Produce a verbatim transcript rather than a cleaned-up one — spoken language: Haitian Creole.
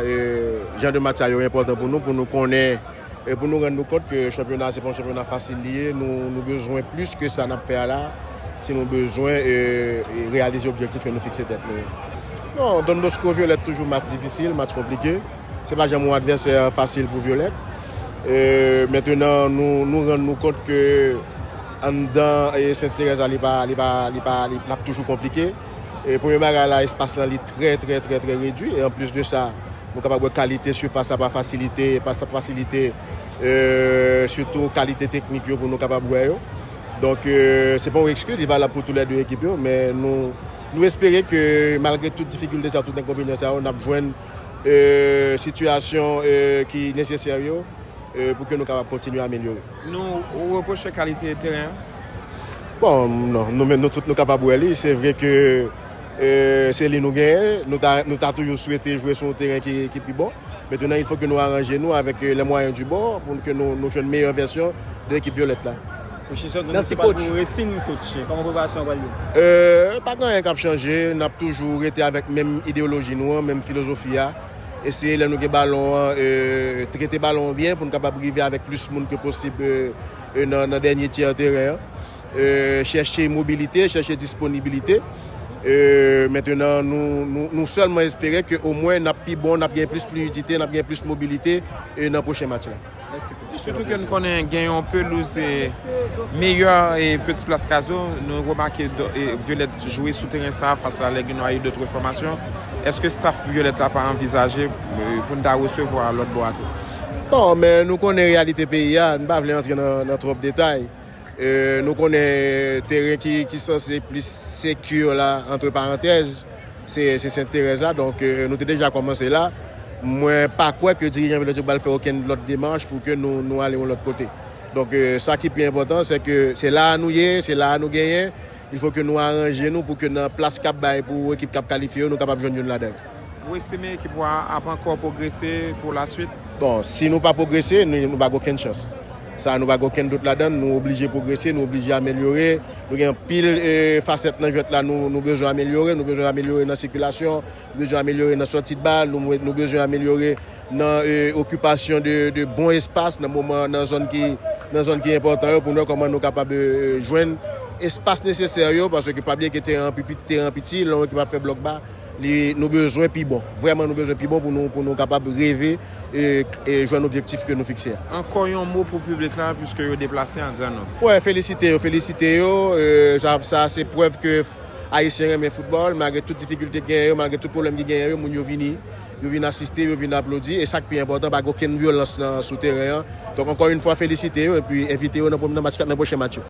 E, jan de match sa yo enpòtan pou nou, pou nou konnen, e pou nou rann nou kont ke chanpyona se pa yon chanpyona fasil li ye. Nou, nou bezwen plis ke sa n ap fè a la, si nou bezwen e, e reyalize objektif ke nou fikse tèt nou yo. Non, Don Bosco Violette toujou match difisil, match konplike. Se pa janm yon advèsè fasil pou Violette. E, mentenan, nou, nou rann nou kont ke anndan e Sent Terèz la, li pa, li pa, li pa, li, l ap toujou konplike. E premye bagay la, espas lan li trè, trè, trè, trè redwi. E anplis de sa, nou kapab wè kalite sifas la pa fasilite, pa fasilite, e, sitou kalite teknik yo pou nou kapab wè yo. Donk, e, se pa yon ekskiz, li valab pou toulède ekip yo, men nou, nou espere ke malgre tout difikilte sa yo, tout enkonvenyan sa yo, n ap jwenn, e, sitiyasyon, e, ki nesesè yo, e, pou ke nou kapab kontinye amelyore. Nou repwoche kalite teren an? Bon, non, nou menm, nou tout nou kapab wè li. Se vre ke, e, se li nou genyen. Nou ta, nou ta toujou swete jwe sou yon teren ki, ki pi bon. Mentenan, il fo ke nou aranje nou avèk, e, les moyens du bord pou ke nou, nou jwenn meyè vèsyon de ekip Violette la. Coach Jason, nou se pral pou resin, coach. Kòman preparasyon an pral ye? E, pa gen anyen k ap chanje. N ap toujou rete avèk menm ideyoloji nou an, menm filozofi a. Eseye lè nou gen balon an, e, trete balon an byen pou n kapab rive avèk plis moun ke posib, e, e, nan, nan dènye tyè teren an. E, chèche mobilite, chèche disponibilite. E, mentenan, nou, nou, nou sèlman espere ke omwen n ap pi bon, n ap gen plis fliyidite, n ap gen plis mobilite, e, nan pwochen match la. Mèsi. Sitou ke n konnen gen yon pelouz, e, meyè, e, Petit Place Caseaux. Nou remake do-, e, Violette jwe sou teren sa a fas a Lègre Nwa e dòt fòmasyon. Èske staff Violette la pa anvizaje, e, pou n ta resevwa lòt bò a tou? Bon, men nou konnen reyalite peyi a, n pa vle antre nan, nan twòp detay. E, nou konnen teren ki, ki sanse plis sekir la, antre parantèz, se, se Sent Terèz la. Donk, e, nou te deja kòmanse la. Mwen pa kwè ke dirijan Violette yo pral fè okenn lòt demach pou ke nou, nou ale yon lòt kote. Donk, e, sa ki pi enpòtan, se ke se la a nou ye, se la a nou genyen. Il fo ke nou aranje nou pou ke nan plas k ap bay pou ekip k ap kalifye yo, nou kapab jwenn youn ladan yo. Ou estime ekip ou a ap ankò pwogrese pou laswit? Bon, si nou pa pwogrese, nou, nou pa gen okenn chans. Sa, nou pa gen okenn dout ladan l, nou oblije pwogrese, nou oblije amelyore. Nou gen anpil, e, fasèt nan jwèt la, nou, nou bezwen amelyore, nou bezwen amelyore nan sikilasyon, nou bezwen amelyore nan sòti de bal, nou, nou bezwen amelyore nan, e, okipasyon de, de bon espas nan moman, nan zòn ki, nan zòn ki enpòtan yo, pou nou wè kòman nou kapab, e, jwenn espas nesesè yo, paske pa bliye ke teren an pi piti, teren an piti, lè yon ekip ap fè blòk ba, li, nou bezwen pi bon. Vrèman, nou bezwen pi bon pou nou, pou nou kapab reve e, e jwenn objektif ke nou fikse a. Ankò yon mo pou piblik la, piske yo deplase an gran nonb. Wè, felisite yo, felisite yo. E, sa, sa se prèv ke Ayisyen renmen foutbòl, malgre tout difikilte ki genyen yo, malgre tout pwoblèm ki genyen yo, moun yo vini, yo vin asiste, yo vin aplodi, e sa k pi enpòtan, pa gen okenn vyolans nan, sou teren an. Donk, ankò yon fwa, felisite yo, epi envite yo nan, nan match, nan pwochen match yo.